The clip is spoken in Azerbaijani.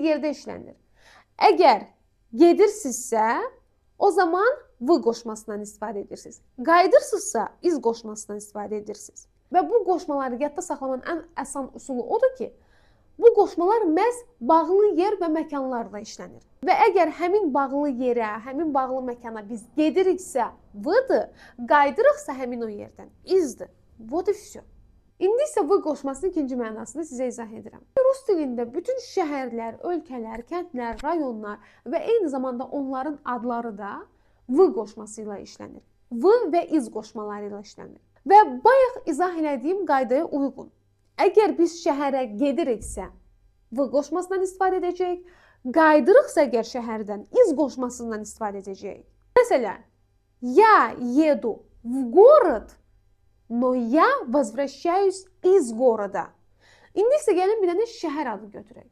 yerdə işlənir. Əgər gedirsinizsə, o zaman v qoşmasından istifadə edirsiniz. Qayıdırsınızsa, iz qoşmasından istifadə edirsiniz. Və bu qoşmaları yadda saxlamanın ən asan üsulu odur ki, bu qoşmalar məhz bağlı yer və məkanlarla işlənir. Və əgər həmin bağlı yerə, həmin bağlı məkana biz gediriksə, v-dır, qayıdırıqsa həmin o yerdən iz-dir. Вот и всё. İndi isə v qoşmasının ikinci mənasını sizə izah edirəm. Rus dilində bütün şəhərlər, ölkələr, kəndlər, rayonlar və eyni zamanda onların adları da v qoşması ilə işlənir. V və iz qoşmaları ilə işlənir. Və bayaq izah elədiyim qaydaya uyğun. Əgər biz şəhərə gediriksə, v qoşmasından istifadə edəcəyik. Qayıdırıqsa əgər şəhərdən, iz qoşmasından istifadə edəcəyik. Məsələn, я еду в город, но я возвращаюсь из города. İndi isə gəlin bir dənə şəhər adı götürək.